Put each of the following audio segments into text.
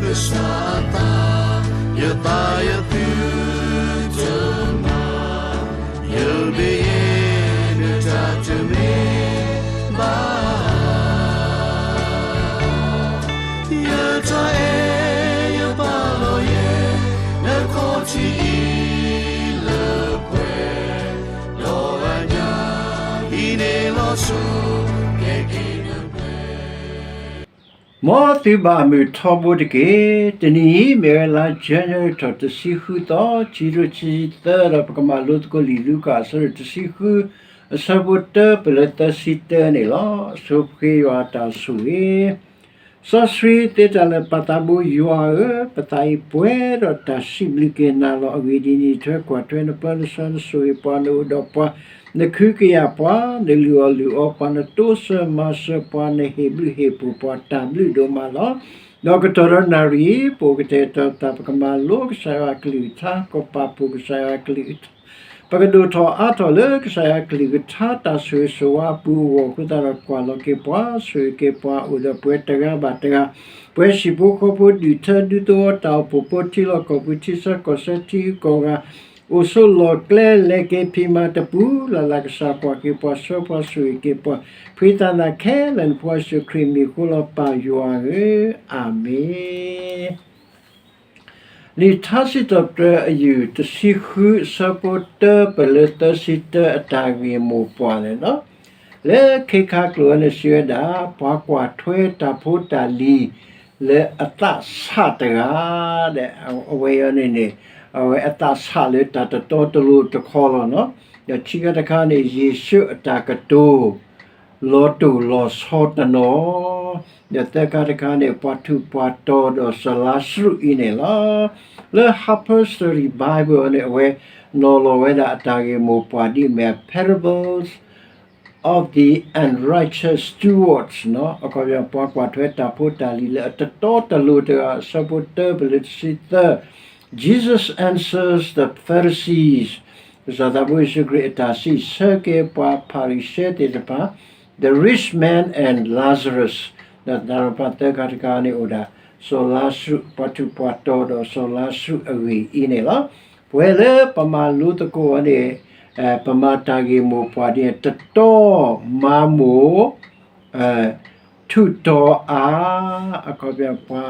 ကစၢ်အသး, ယသးယသုတမၤ, ယမ့ၢ်ယဲ နတၢ်တမ့ၢ်ဘၣ်. ယတၢ်အဲၣ်ယပာ်လီၤယဲ နခီၣ်ထံးအံၤလၢပှဲၤ, ဒီးအညၣ်အံၤန့ၣ်လီၤဆီ ကဲက့ၤနပှဲၤ မ်သုဘၣ်မုာ်ထီဘိတက့ၢ်. တနံၤအံၤ မ့ၢ်ဝဲလါ January ထီၣ်တဆံဃုသီ, ခံကထိခံဆံသၢ ဒီးပကမၤလိသကိးလံာ်လူၤကၣ်အဆၢဒိၣ်တဆံဃု, အဆၢဖိတၢပၢၢ်လၢသၢဆံတၢန့ၣ်လီၤ. အဆိပဃ့ယွၤအတၢ်ဆိၣ်ဂ့ၤ စီဆှံသ့တၢ်လၢာ် ပၢ်သးဘိယွၤဧၢ, ပသးအံၤပှဲၤဒီးတၢ်စံးဘျုးက့ၤနၤလီၤ. အဂ့ၢ်ဒ်အံၤ, နထွဲကွၢ်ထွဲ နပၢနဆှၢ နဆိၣ်ဂ့ၤပှၤ နအိၣ်ဒီးပှၤ, နခုကယာ်ပှၤ, နလုၢ်အီၣ်လုၢ်အီပှၤ, နတိစၢၤမၤစၢၤပှၤ, နဟ့ၣ်ဘျုးဟ့ၣ်ဖှိၣ်ပှၤ တၢ်ဘျုးဒိၣ်မးလီၤ. ဒီးကတီၢ်ဒီးနၣ်ရံၣ် ပအိၣ်ကတဲာ်ကတီၤသး ပကမၤလိကစၢ်ယွၤအကလုၢ်ကထါ, ကပာ်ဖှိၣ်ကစၢ်ယွၤအကလုၢ်ကထါ, ပကဒိၣ်ထီၣ်အါထီၣ်လၢကစၢ်ယွၤအကလုၢ်ကထါ တၢ်ဆိၣ်ဂ့ၤဆိၣ်ဝါအပူၤအဂီၢ်အဃိသတးဒီး ကွၢ်လီၤက့ၤပှၤ, ဆိၣ်ဂ့ၤက့ၤပှၤ အိၣ်ဒီးပှဲၤတဂၤဘၣ်တဂၤ, ပှဲၤဟံၣ်ဖိဃီဖိ ဒူၣ်ထၢဒူသဝီ တၢ်အိၣ်ဖှိၣ်ဖိ ထံလီၢ်ကီၢ်ပူၤ ထံဆၢကီၢ်ဆၢ ထံဂုၤကီၢ်ဂၤ အိၣ်ဆိးလီၢ်ကျဲ လဲၤက့ၤဖံးမၤတပူၤလၢ်လၢ် ကစၢ်ကွၢ်က့ၤပှၤ ဆှၢပှၤ ဆိၣ်ဂ့ၤက့ၤပှၤ, ဖှံသးနၤခဲလၢာ် နဖိယ့ၣ်ၡူးခရံာ်မံၤအဃိလီၤ ပၢ်ယွၤဧၢ, အၤမ့ၣ်. လံာ်ထါစံးထီၣ်ပတြၢၤအယုၢ် တဆံဃု အဆၢဖိတၢပၢၢ်လၢသၢဆံတၢ အတၢ်ဂ့ၢ်မိၢ်ပှၢ်န့ၣ်လီၤ. လၢခ့ခါကျိာ်အံၤန့ၣ် စံးဝဲဒၣ် ပှၤကွၢ်ထွဲတၢ်ဖိတၢ်လံၤ လၢအသးဆးတဂၤ ဒီး အဝဲအံၤန့ၣ်န့ၣ် အဝဲအသးဆးလၢတၢ်တတီတလိၤတခီလီၤနီၤ. ဒီးခံခါတခါန့ၣ် ယ့ၣ်ၡူးအတၢ်ကတိၤ လီၤတိၢ်လီၤဆီတနီၤ, ဒီးသၢခါတခါန့ၣ် ပှၤထူးပှၤတီၤဒီးစီၤလါစရူးအံၤန့ၣ်လီၤ. လၢ Harper's Study Bible န့ၣ် အဝဲနီၤလီၤဝဲဒၣ်အတၢ်ဂ့ၢ်မိၢ်ပှၢ်ဒ်အမ့ၢ် Parables of the Unrighteous Stewards နီၤ, အခီပညီ ပှၤကွၢ်ထွဲတၢ်ဖိတၢ်လံၤလၢအတတီတလိၤတဂၤ, အဆၢဖိတၢပၢၢ်လၢတဆံသၢ Jesus answers the Pharisees, ကစၢ်သးဘိယ့ၣ်ၡူးခရံာ်အတၢ်စံးဆၢက့ၤပှၤဖၤရံၤၡဲသ့ၣ်တဖၣ်, the rich man and Lazarus, ဒီးတၢ်တဖၣ်သၢခါတခါန့ၣ်အိၣ်ဒၣ် စီၤလါစရူး ပှၤထူးပှၤတီၤဒီးစီၤလါစရူးအဂ့ၢ်အံၤန့ၣ်လီၤ. ပဝဲလၢပမၤလိသကိးအီၤန့ၣ် ပမၤတၢ်ဂ့ၢ်မိၢ်ပှၢ်ဒ်န့ၣ် တတီမၤမိၢ် ထူးတီအါ, အခီပညီ ပှၤ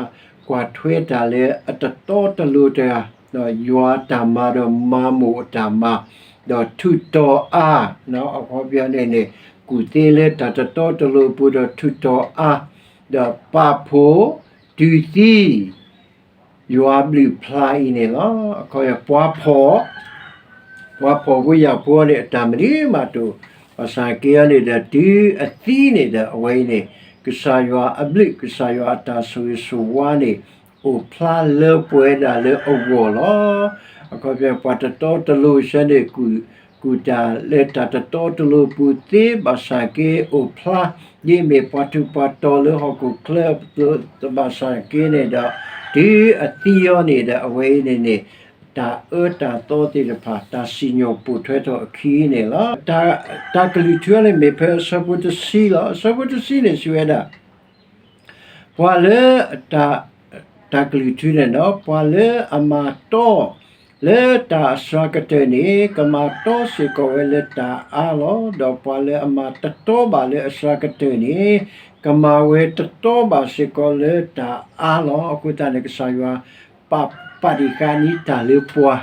ကွၢ်ထွဲတၢ်လၢအတတီတလိၤတဂၤ, ဒီးယွၤတၢ်မၤဒီးမၤမိၢ်အတၢ်မၤ, ဒီးထူးတီအါ, အခီပညီန့ၣ်န့ၣ် ကူၣ်သ့လၢတၢ်တတီတလိၤအပူၤ ဒီးထူးတီအါ, ဒီးပာ်ဖှိၣ်တုၤသံ ယွၤဘျုးဖျါအံၤန့ၣ်လီၤ. အခီပညီ ပှၤဖှီၣ် ပှၤဖှီၣ်ဖိယာ်ဖိန့ၣ် အတၢ်မနုၤမးတအိၣ်, ဘၣ်ဆၣ်က့အီၤန့ၣ်ဒီး တုၤအသံန့ၣ်ဒီး အဝဲအံၤန့ၣ် ကစၢ်ယွၤအဘျုး ကစၢ်ယွၤအတၢ်ဆိၣ်ဂ့ၤဆိၣ်ဝါန့ၣ် အိၣ်ဖျါလၢပှဲၤဒၣ်လၢအဂီၢ်လီၤ. အခီပညီ ပှၤတတီတလိၤဆၢန့ၣ် ကူၣ်တၢ်လၢတၢ်တတီတလိၤအပူၤသ့ ဘၣ်ဆၣ်က့အိၣ်ဖျါ ဒ်အမ့ၢ်ပှၤထူးပှၤတီၤလၢဟီၣ်ခိၣ်ချၢ ဘၣ်ဆၣ်က့န့ၣ်ဒီး တုၤအသံအီၤန့ၣ်ဒီး အဝဲအံၤန့ၣ်န့ၣ် တၢ်အၢတၢ်သီသ့ၣ်တဖၣ် တၢ်စံၣ်ညီၣ်ပိာ်ထွဲထီၣ်အခံန့ၣ်လီၤ. တၢ်ကလုၢ်ထူန့ၣ် မ့ၢ်ဖဲအဆၢဖိတဆံလီၤ. အဆၢဖိတဆံန့ၣ် စံးဝဲဒၣ် ပှၤလၢ တၢ်ကလုၢ်ထူန့ၣ်ဒီး ပှၤလၢအမၤတီ လၢတၢ်အစှၤကတၢၢ်န့ၣ် ကမၤတီစ့ၢ်ကီးဝဲလၢတၢ်အါလီၤ. ဒီးပှၤလၢအမၤတတီဘၣ်လၢအစှၤကတၢၢ်န့ၣ် ကမၤဝဲတတီဘၣ်စ့ၢ်ကီးလၢတၢ်အါလီၤ. အဃိသတးန့ၣ် ကစၢ်ယွၤ ပာ်ပာ်တံၢ်ဃာ်န့ၢ်တၢ်လၢပှၤ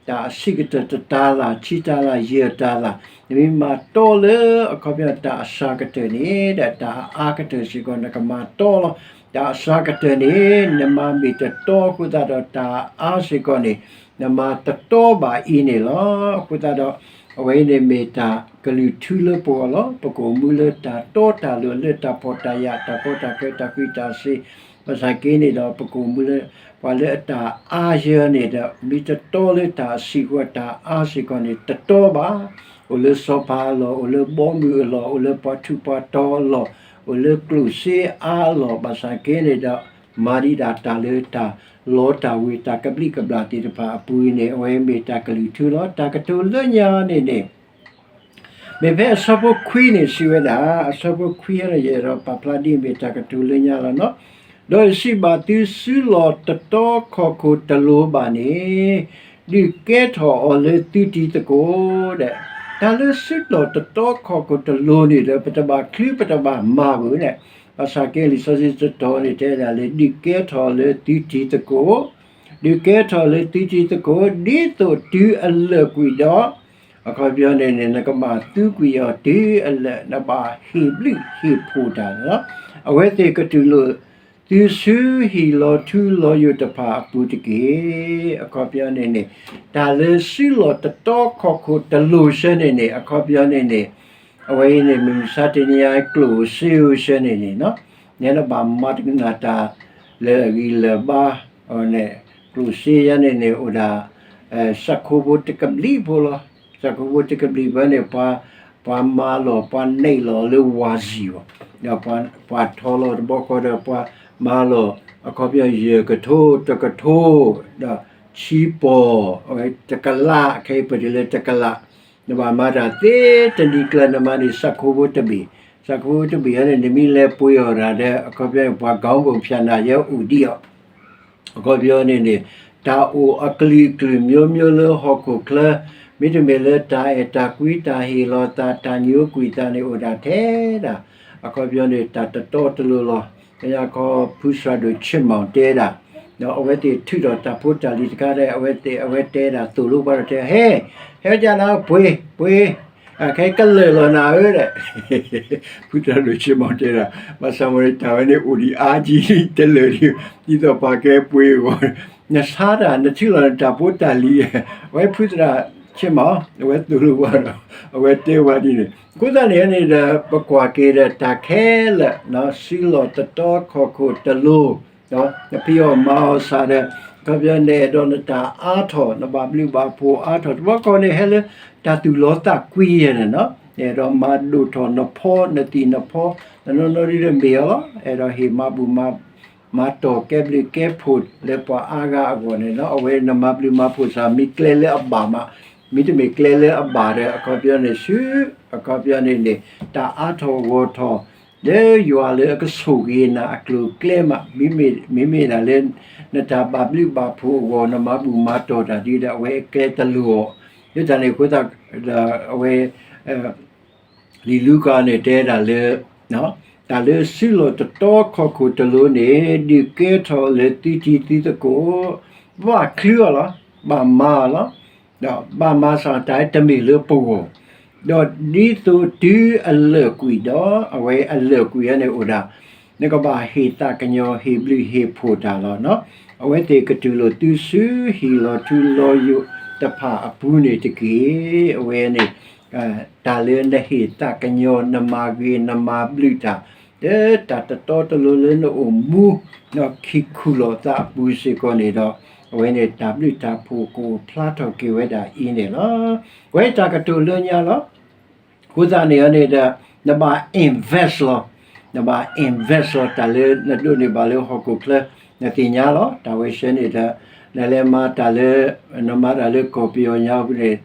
တၢ်အဆံးကတၢၢ်တတၤလၢ် ဆံတၤလၢ် ယဲၢ်တၤလၢ်, နမ့ၢ်မၤတီလၢ အခီပညီတၢ်အစှၤကတၢၢ်န့ၣ် ဒီးတၢ်အါကတၢၢ်စ့ၢ်ကီး နကမၤတီလီၤ. တၢ်အစှၤကတၢၢ်န့ၣ် နမၤမ့ၢ်တတီအဃိသတးဒီး တၢ်အါစ့ၢ်ကီးန့ၣ် နမၤတတီဘၣ်အံၤန့ၣ်လီၤ. အဃိသတးဒီး အဝဲအံၤန့ၣ်မ့ၢ်တၢ်ကလုၢ်ထူလၢပဂီၢ်လီၤ. ပကအိၣ်မူလၢတၢ်တီတၢ်လိၤ လၢတၢ်ဖှီၣ်တၢ်ယာ် တၢ်ကီတၢ်ခဲ တၢ်ဃံတၢ်စ့ၤ ဘၣ်ဆၣ်က့န့ၣ်ဒီး ပကအိၣ်မူလၢ ပှၤလၢအတၢ်အါယၢန့ၣ်ဒီး မ့ၢ်တတီလၢတၢ်အဆံးအဃိ တၢ်အါစ့ၢ်ကီးန့ၣ် တတီဘၣ်. အိၣ်လၢစီၤပၤအလီၢ် အိၣ်လၢဘီမုၢ်အလီၢ် အိၣ်လၢပှၤထူးပှၤတီၤအလီၢ် အိၣ်လၢကျိၣ်စ့အါအလီၢ် ဘၣ်ဆၣ်က့န့ၣ်ဒီး မၤဒံးဒၣ်တၢ်လၢတၢ်လီတၢ်ဝ့ၤ တၢ်ကဘျံးကဘျၣ်သ့ၣ်တဖၣ်အပူၤအံၤန့ၣ် အဝဲမ့ၢ်တၢ်ကလုၢ်ထူလီၤ. တၢ်ကတိၤလၢညါန့ၣ်န့ၣ် မ့ၢ်ဖဲအဆၢဖိခွံန့ၣ် စံးဝဲဒၣ်, အဆၢဖိခွံန့ၣ် ယအဲၣ်ဒိးပာ်ဖျါဒ်အမ့ၢ်တၢ်ကတိၤလၢညါလီၤနီၤ. ဒီးယစံးဘၣ်သု, စုလီၢ်တတီခီၣ်ခိၣ်တလိၤဘၣ်န့ၣ်, ဒုးကဲထီၣ်အီၤလၢသုတံၤသကိးဒဲး. တၢ်လၢစုလီၢ်တတီခီၣ်ခိၣ်တလိၤန့ၣ်ဒီး ပတဘၣ်ချုပတဘၣ်မၤဘၣ်န့ၣ်, ဘၣ်ဆၣ်က့လံာ်စီဆှံတတီၤန့ၣ်တဲဒၣ်လၢ ဒုးကဲထီၣ်လၢသုတံၤသကိး, ဒုးကဲထီၣ်လၢသုတံၤသကိး ဒ်သိးတုၤအလၢာ်ကွံာ်ဒီး အခီပညီန့ၣ်န့ၣ် နကဘၣ်သူကွံာ်အီၤတုၤအလၢာ် နဘၣ်ဟ့ၣ်ဘျုးဟ့ၣ်ဖှိၣ်တၢ်န့ၣ်လီၤ. အဝဲသ့ၣ်ကတူၢ်လိာ်သုဆူဟံၣ်လီၤထူလီၤယိာ်တဖၣ်အပူၤတက့ၢ်. အခီပညီန့ၣ်န့ၣ် တၢ်လၢစုလီၢ်တတီခီၣ်ခိၣ်တလိၤဆၢန့ၣ်န့ၣ် အခီပညီန့ၣ်န့ၣ် အဝဲအံၤန့ၣ် မုၢ်မဆါတနံၤညါ ကျိၣ်ဧိၤစ့ဧိၤဆၢန့ၣ်န့ၣ် နဲဒၣ်ဘၣ်မၤတကနၣ်တၢ်လၢအဂံၢ်လၢာ်ဘါန့ၣ် ကျိၣ်စ့ယါန့ၣ်န့ၣ် အိၣ်ဒၣ် စးခိဖိတကဘျံးဖိလီၤ. စးခိဖိတကဘျံးဖိန့ၣ် ပှၤမၤလီၤ ပှၤနဲၣ်လီၤလၢဝၤစံၣ်အီၤ, ဒီးပှၤထီလီၤတဘျီဃီဒီး ပှၤမၤလီၤ အခီပညီ ယဲၢ်ကထိ တကထိ ဒီးဆံပီၤ အဝဲတကလး ခဲအံၤပတုၤလၢတကလး နဘၣ်မၤတၢ်သ့တနံၤကျၢၤ နမၤန့ၢ်စးခိဖိတဘ့ၣ်, စးခိဖိတဘ့ၣ်န့ၣ် နမ့ၢ်လဲၤပှ့ၤအီၤဒၣ်ဒီး အခီပညီ ပှၤ ခေါင်းပုံဖြတ် နၤယဲအိၣ်ဒံးအီၤ အခီပညီန့ၣ်န့ၣ် တၢ်အိၣ်အကလုာ်ကလုာ် မျိုးမျိုး လၢဟီၣ်ခိၣ်ချၢ, မ့တမ့ၢ်လၢတၢ်အဲၣ်တၢ်ကွံ တၢ်ဟ့ၣ်လီၤသး တၢ်ညိကွံာ်သးန့ၣ် အိၣ်ဒၣ်ထဲဒၣ် အခီပညီန့ၣ် တၢ်တတီတလိၤလီၤ. ကညီခီဖုစှၤဒိၣ်ဆ့ၣ်မီၣ်တဲဒၣ် ဒီးအဝဲသ့ၣ်ထုးထီၣ်တၢ်ဖိတၢ်လံၤတခါဒီး အဝဲသ့ၣ် အဝဲတဲဒၣ်သိၣ်လိပှၤဒီးတဲ ဟဲ ဟဲကနၤပှ့ၤ ပှ့ၤ ခဲကလၢာ်လီၤနၤဧၢဒီး ဖုစှၤဒိၣ်ဆ့ၣ်မီၣ်တဲဒၣ် ဘၣ်ဆၣ်မ့ၢ်တၢ်ဝဲန့ၣ်အိၣ်ဒံးအါကံ တလၢာ်ဒံး ဒ်သိးပှၤကဲပှ့ၤအဂီၢ် နဆါတၢ် နထုးလီၤနတၢ်ဖိတၢ်လံၤ အဝဲဖုသရၣ်ဆ့ၣ်မီၣ် အဝဲသိၣ်လိပှၤဒီး အဝဲတဲဝဲဒ်န့ၣ် အဃိသတးန့ၣ်န့ၣ်ဒီး ပကွၢ်က့ၤဒီးတၢ်ခဲလၢာ် စုလီၢ်တတီခီၣ်ခိၣ်တလိၤ နဖံးအီၣ်မၤအီၣ်စၢ်ဒီး အခီပညီန့ၣ် အဲၣ်ဒိးနတၢ်အါထီၣ် နဘၣ်ဘျုးဘၣ်ဖှိၣ်အါထီၣ် တဘျီဃီန့ၣ် ဟဲလၢတၢ်သူၣ်လီသးကွံယဲန့ၣ်နီၤ နအဲၣ်ဒိးမၤဒိၣ်ထီၣ်နဖီ နသံၣ်နဖီ နနီၢ်နီၢ်ဒ်ဒီးမ့ၢ်အီၤလီၤ အဲၣ်ဒိးဟ့ၣ်မၤဘူၣ်မၤ မၤတီၢ်ကဲဘျုးကဲဖှိၣ်လၢပှၤအါဂၤအဂီၢ်န့ၣ်နီၤ အဝဲနမၤဘျုးမၤဖှိၣ်စၢ် မ့ၢ်ကျဲလၢအဘၣ်မး မ့တမ့ၢ်ကျဲလၢအဘၣ်ဒီး အခီပညီန့ၣ်ဆူ အခီပညီန့ၣ်န့ၣ် တၢ်အါထီၣ်ဂီၢ်ထီၣ် လၢယွၤလၢအကဆိၣ်ဂ့ၤနၤအကျိၤအကျဲမး မ့မ့ၢ်ဒၣ်လၢ နတၢ်ဘၣ်ဘျုးဘၣ်ဖှိၣ်အဂီၢ် နမၤဘူၣ်မၤတီၢ်တၢ်ဒ်ဒီး အဝဲအကျဲတလိၤအီၤ လၢတၢ်န့ၣ်အဃိသတးဒီး အဝဲ လံာ်လူၤကၣ်န့ၣ်တဲဒၣ်လၢ တၢ်လၢစုလီၢ်တတီခီၣ်ခိၣ်တလိၤန့ၣ် ဒုးကဲထီၣ်လၢသုတံၤသုသကိး ဘၣ်ချုအီၤလီၤ ဘၣ်မၤအီၤလီၤ ဒီးဘၣ်မၤစၢ်တၢ်တမ့ၢ်လၢပဂီၢ် ဒီးဒ်သိးတုၤအလၢာ်ကွံာ်ဒီး အဝဲအလၢာ်ကွံာ်အန့ၣ်အိၣ်ဒၣ် နကဘၣ်ဟ့ၣ်သးကညီၤဟ့ၣ်ဘျုးဟ့ၣ်ဖှိၣ်တၢ်လီၤနီၤ အဝဲသ့ၣ်ကတူၢ်လိာ်သုဆူဟံၣ်လီၤထူလီၤယိာ်တဖၣ်အပူၤန့ၣ်တက့ၢ်. အဝဲန့ၣ် တၢ်လၢနဟ့ၣ်သးကညီၤ နမၤဂ့ၤနမၤဘျုးတၢ် လၢတၢ်တတီတလိၤလၢနအိၣ်မူ ဒီးခံခူၣ်လီၤသးအပူၤစ့ၢ်ကီးန့ၣ်ဒီး အဝဲန့ၣ်တၢ်ဘျုးတၢ်ဖှိၣ်ကအိၣ်ဖျါထီၣ်က့ၤဝဲဒၣ်အံၤန့ၣ်လီၤ. အဝဲတၢ်ကတိၤလၢညါလီၤ. အဃိသတးန့ၣ်န့ၣ်ဒီး နဘၣ် invest လီၤ. နဘၣ် invest လီၤ တၢ်လၢနဒိးန့ၢ်ဘၣ်လၢဟီၣ်ခိၣ်ချၢ နသ့ၣ်ညါလီၤ. တၢ်ဝဲဆၢန့ၣ်ဒီး နလဲၤမၤတၢ်လၢ နမၤတၢ်လၢကီၢ်ပယီၤညါပူၤန့ၣ်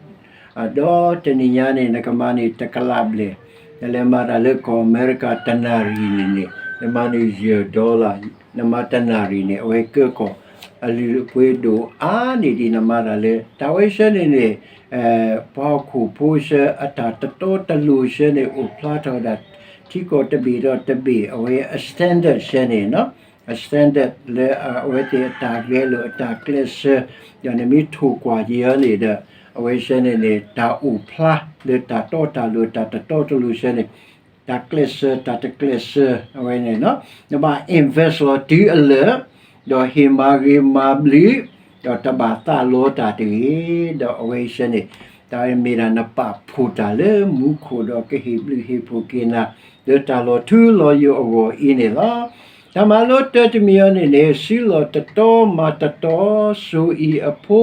ဒီးတနံၤညါန့ၣ် နကမၤန့ၢ်တကလးဘျဲၣ်, နလဲၤမၤတၢ်လၢကီၢ်အမဲရကၤတနၣ်ရံၣ်န့ၣ်န့ၣ် နမၤန့ၢ်ယဲၢ် dollar, နမၤတနၣ်ရံၣ်န့ၣ် အဝဲကၢကီၢ် အလုၢ်အပှ့ၤဒိၣ်အါန့ၢ်ဒံး နမၤတၢ်လၢ တၢ်ဝဲဆၢန့ၣ်န့ၣ် ပှၤဟီၣ်ခိၣ်ဖိဆၢအတၢ်တတီတလိၤဆၢန့ၣ် အိၣ်ဖျါထီၣ်ဝဲဒၣ် ထံကီၢ်တဘ့ၣ်ဒီးတဘ့ၣ် အဝဲအ standard ဆၢန့ၣ် အ standard လၢအဝဲသ့ၣ်အတၢ်ဂဲၤလိာ်အတၢ်ကျဲးစၢး ဒီးနမ့ၢ်ထိၣ်ကွၢ်က့ၤအီၤန့ၣ်ဒီး အဝဲဆၢန့ၣ်န့ၣ် တၢ်အိၣ်ဖျါလၢတၢ်တီတၢ်လိၤတၢ်တတီတလိၤဆၢန့ၣ် တၢ်ကျဲးစၢးတၢ်တကျဲးစၢးအဝဲန့ၣ် နဘၣ် invest လီၤတုၤအလၢာ် ဒီးဟ့ၣ်မၤဂ့ၤမၤဘျုး ဒီးတဘၣ်သးလီတၢ်တဂ့ၤ ဒီးအဝဲဆၢန့ၣ် တၢ်မ့ၢ်ဒၣ်နပာ်ဖှိၣ်တၢ်လၢမူခိၣ်ဒီးကဟ့ၣ်ဘျုးဟ့ၣ်ဖှိၣ်က့ၤနၤ လၢတၢ်လီၤထူလီၤယိာ်အဂီၢ်အံၤန့ၣ်လီၤ. တၢ်မၤလိတၢတမံၤအံၤန့ၣ်န့ၣ် စုလီၢ်တတီမၤတတီ စိၤအံၤအဖိ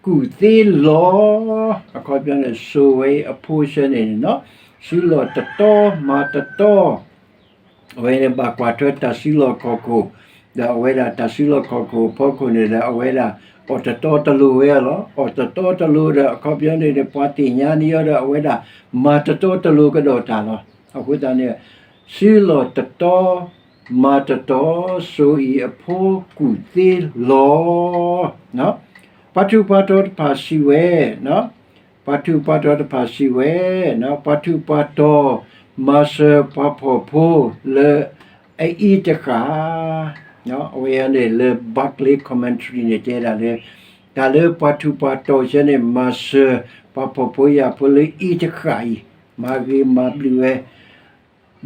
ကူၣ်သ့လီၤ အခီပညီန့ၣ် စိၤဝဲအဖိဆၢန့ၣ်န့ၣ် စုလီၢ်တတီမၤတတီ အဝဲန့ၣ်ဘၣ်ကွၢ်ထွဲတၢ်စုလီၢ်ခီၣ်ခိၣ် ဒီးအဝဲဒၣ်တၢ်စုလီၢ်ခီၣ်ခိၣ်အဖီခိၣ်န့ၣ်ဒီး အဝဲဒၣ် အီၣ်တတီတလိၤဝဲလီၤ. အီၣ်တတီတလိၤဒီး အခီပညီန့ၣ်န့ၣ် ပှၤသ့ၣ်ညါန့ၢ်အီၤဒီး အဝဲဒၣ် မၤတတီတလိၤကဒီးတၢ်လီၤ. အဃိသတးန့ၣ် စုလီၢ်တတီ မၤတတီၤစိၤအံၤအဖိကူၣ်သ့လီၤ. ပှၤထူးပှၤတီၤတဖၣ်စံးဝဲ, ပှၤထူးပှၤတီၤတဖၣ်စံးဝဲ, ပှၤထူးပှၤတီၤမၤစၢၤပှၤဖှီၣ်ဖိလၢအအံၤတဃၣ်, အဝဲန့ၣ်လၢ Barclay Commentary န့ၣ်တဲဒၣ်လၢ တၢ်လၢပှၤထူးပှၤတီၤယဲန့ၣ် မၤစၢၤပှၤဖှီၣ်ဖိယာ်ဖိလၢအံၤတဃၣ်အံၤ, မၤဂ့ၤမၤဘျုးဝဲ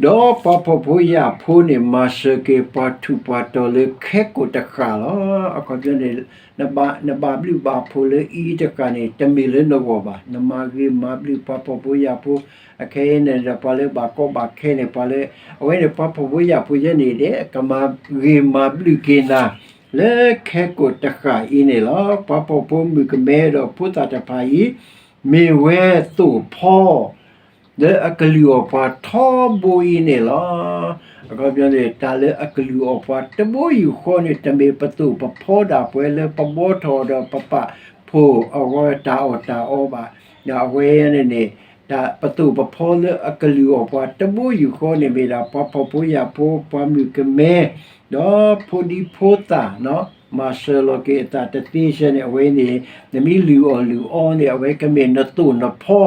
ဒီးပှၤဖှီၣ်ဖိယာ်ဖိန့ၣ် မၤစၢၤက့ၤပှၤထူးပှၤတီၤလၢခဲကိာ်တဃၣ်လီၤ. အခီပညီန့ၣ် နဘၣ်ဘျုးဘၣ်ဖှိၣ်လၢအံၤတဃၣ်န့ၣ် တမ့ၢ်လၢနဂီၢ်ဘၣ်. နမၤဂ့ၤမၤဘျုးပှၤဖှီၣ်ဖိယာ်ဖိ, အခဲအံၤန့ၣ်ဒီး ပှၤလၢဘၣ်ကီဘၣ်ခဲန့ၣ် ပှၤလၢ အဝဲန့ၣ်ပှၤဖှီၣ်ဖိယာ်ဖိယဲန့ၣ်ဒီး ကမၤဂ့ၤမၤဘျုးက့ၤနၤ လၢခဲကိာ်တဃၣ်အံၤန့ၣ်လီၤ. ပှၤဖှီၣ်ဖိမုၣ်ကမဲဒီးဖိသၣ်တဖၣ်အံၤ မ့ၢ်ဝဲသိၣ်ဖီ လၢအကလုၢ်အီၣ်ပှၤထီဘိအံၤန့ၣ်လီၤ. အခီပညီန့ၣ် တၢ်လၢအကလုၢ်အီၣ်ပှၤတဘိယူၢ်ဃီန့ၣ် တမ့ၢ်ပသိၣ်ပဖီဒၣ်ပှဲၤလၢပဘှီထီၣ်ဒီးပပာ်ဖှိၣ်အဂီၢ်တၢ်အီၣ်တၢ်အီဘၣ်. အဝဲန့ၣ်န့ၣ် တၢ်ပသိၣ်ပဖီလၢအကလုၢ်အီၣ်ပှၤတဘိယူၢ်ဃီန့ၣ် မ့ၢ်ဒၣ်ပှၤဖှီၣ်ဖိယာ်ဖိ ပှၤမုၣ်ကမဲ ဒီးဖိဒံဖိသၣ် မၤစၢၤလီၤက့ၤအသးတသ့စဲန့ၣ် အဝဲန့ၣ် နမ့ၢ်လုၢ်အီၣ်လုၢ်အီန့ၣ် အဝဲကမ့ၢ်နသိၣ်နဖီ,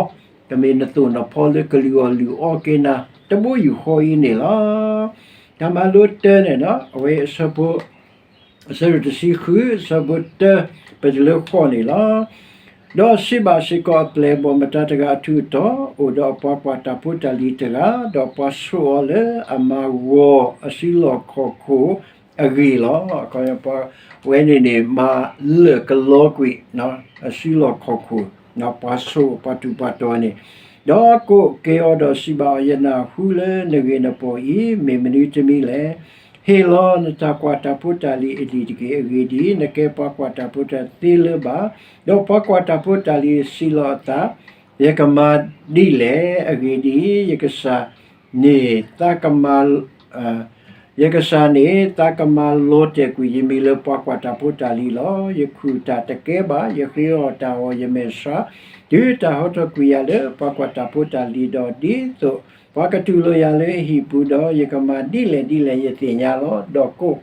ကမ့ၢ်နသိၣ်နဖီလၢကလုၢ်အီၣ်လုၢ်အီက့ၤနၤ တဘိယူၢ်ဃီအံၤန့ၣ်လီၤ. တၢ်မၤလိတၢန့ၣ် အဝဲအဆၢဖိ အဆၢဒိၣ်တဆံဃု အဆၢဖိတၢ ပတုၤလၢဃိးန့ၣ်လီၤ. ဒီးစံးဘၣ်စ့ၢ်ကီးအပျဲၢ်အဘီၣ်မတၤတဂၤအထူးအတီၤ အိၣ်ဒီးအပှၤကွၢ်တၢ်ဖိတၢ်လံၤတဂၤ, ဒီးပှၤဆိၣ်အီၤလၢအမၤဂီၤအစုလီၢ်ခီၣ်ခိၣ်အဂ့ၢ်လီၤ. ပှၤဝဲန့ၣ်န့ၣ် မၤလၢာ်ကလီကွံာ် အစုလီၢ်ခီၣ်ခိၣ်, ပှၤဆိၣ်ပှၤထူးပှၤတီၤန့ၣ်, ဒီးကိးကဲအီၤဒီးစံးဘၣ်အီၤ, ယနၢ်ဟူလၢနဂ့ၢ်နပီၢ်အံၤ မ့ၢ်မနုၤတမံၤလဲၣ်. ဟ့ၣ်လီၤနတၢ်ကွၢ်တၢ်ဖိတၢ်လံၤအလံာ်တက့ၢ်. အဂ့ၢ်ဒ်အံၤ, နကဲပှၤကွၢ်တၢ်ဖိတၢ်သ့လၢၤဘၣ်. ဒီးပှၤကွၢ်တၢ်ဖိတၢ်လံၤစံးလီၤအသး, ယကမၤဒ်လဲၣ်. အဂ့ၢ်ဒ်အံၤ, ယကစၢ်န့ၣ်သးကမၤ ယကစၢ်န့ၣ်သးကမၤလီၤတဲာ်ကွံာ်ယမံၤလၢပှၤကွၢ်တၢ်ဖိတၢ်လံၤလီၤ. ယခူၣ်တၢ်တကဲဘၣ်, ယဃ့အီၣ်တၢ်အီၣ်ယမဲာ်ဆှး, တုၤတၢ်ဟီထီၣ်ကွံာ်ယၤလၢပှၤကွၢ်တၢ်ဖိတၢ်လံၤဒီး, ဒ်သိးပှၤကတူၢ်လိာ်ယၤလၢအဟံၣ်ပူၤဒီး, ယကမၤဒ်လဲၣ်ဒ်လဲၣ်ယသ့ၣ်ညါလီၤ. ဒီးကိး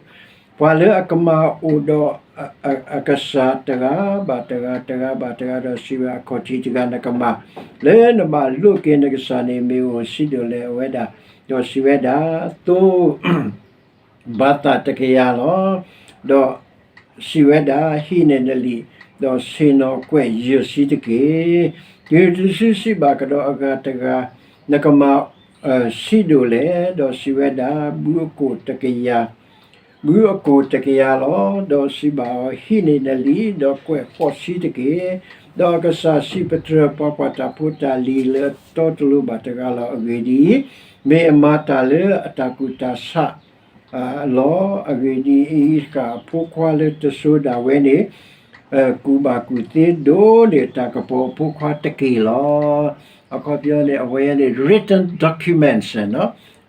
ပှၤလၢအကမၤအိၣ်ဒီးအကစၢ်တဂၤဘၣ်တဂၤ, တဂၤဘၣ်တဂၤ, ဒီးစံးဝဲ, အခီၣ်ထံးတဂၤ, နကမၢ်လၢနဘၣ်လိးက့ၤနကစၢ်န့ၣ် မ့ၢ်အိၣ်ဆံးဒိၣ်လဲၣ်. အဝဲဒၣ်ဒီးစံးဝဲဒၣ်, သိ ဘၣ်သၣ်တကယၤလီၤ. ဒီးစံးဝဲဒၣ်, ဟံးန့ၢ်နလံာ်, ဒီးဆ့ၣ်နီၤကွဲးယဲၢ်ဆံတက့ၢ်. တုၤနုၤတစုစံးဘၣ်ကဒီးအဂၤတဂၤ, နကမၤဆံးဒိၣ်လဲၣ်. ဒီးစံးဝဲဒၣ်, ဘုအကိာ်တကယၤ, ဘုအကိာ်တကယၤလီၤ. ဒီးစံးဘၣ်အီၤ, ဟံးန့ၢ်နလံာ်, ဒီးကွဲးဃိးဆံတက့ၢ်. ဒီးအကစၢ်စံးပတြၢၤပှၤကွၢ်တၢ်ဖိတၢ်လံၤလၢအတီတလိၤဘၣ်တဂၤလီၤ. အဂ့ၢ်ဒ်အံၤ, မ့ၢ်အမၤတၢ်လၢအတၢ်ကူၣ်တၢ်ဆး လီၤ. အဂ့ၢ်ဒ်အံၤ, ဃၣ်အဖိခွါလၢတစိၤဒၣ်ဝဲန့ၣ် ကူၣ်ဘၣ်ကူၣ်သ့ဒိၣ်န့ၢ်တၢ်ကပီၤအဖိခွါတက့ၢ်လီၤ. အခီပညီန့ၣ် အဝဲန့ၣ် written documents,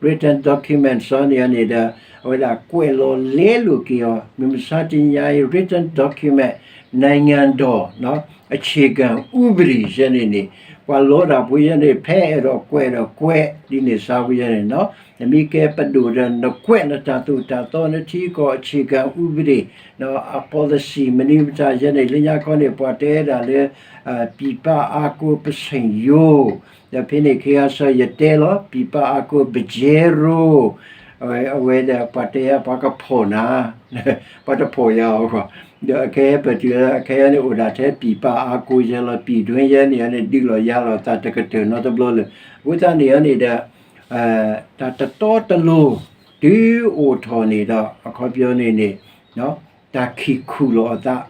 written documents န့ၣ်န့ၣ်ဒီး အဝဲဒၣ်ကွဲးလီၤလဲလိာ်က့ၤအီၤ, မုၢ်မဆါတနံၤအံၤ written document နိုင်ငံတော် အခြေခံဥပဒေ ယဲန့ၣ်န့ၣ် ပှၤလီတၢ်ဖိယဲန့ၣ် ဖဲအဲၣ်ဒိးကွဲးဒီးကွဲး ဒ်န့ၣ်စါဝဲယဲန့ၣ်, နမ့ၢ်ကဲပဒိၣ်ဒီး နကွဲးနတၢ်သိၣ်တၢ်သီ နထံကီၢ် အခြေခံဥပဒေ အ policy မနုၤမတၤယဲန့ၣ် လၢညါခီန့ၣ် ပှၤတဲဒၣ်လၢ ပြည်ပအားကိုး ပစိန်ရုံး, ဒီးဖဲန့ၣ် ခဲအံၤဆၢယတဲလီၤ ပြည်ပအားကိုး ပယဲရိ အဝဲဒီးပှၤတဲယၤ ပှၤကဖီၣ်နၤ, ပှၤတဖီၣ်ယၤအီၤ, ဒီးအခဲပတုၤလၢ အခဲအံၤန့ၣ် အိၣ်ဒၣ်ထဲ ပြည်ပအားကိုး ယဲလီၤ ပြည်တွင်း ယဲန့ၣ်န့ၣ် ဒုးလီၤယၤလီၤသးတကတၢၢ်နီတဘျီလၢၤ. အဃိသတးန့ၣ်န့ၣ်ဒီး တၢ်တတီတလိၤ တုၤအိၣ်ထီၣ်န့ၣ်ဒီး အခီပညီန့ၣ်န့ၣ် တၢ်ခံးခူၣ်လီၤအသး,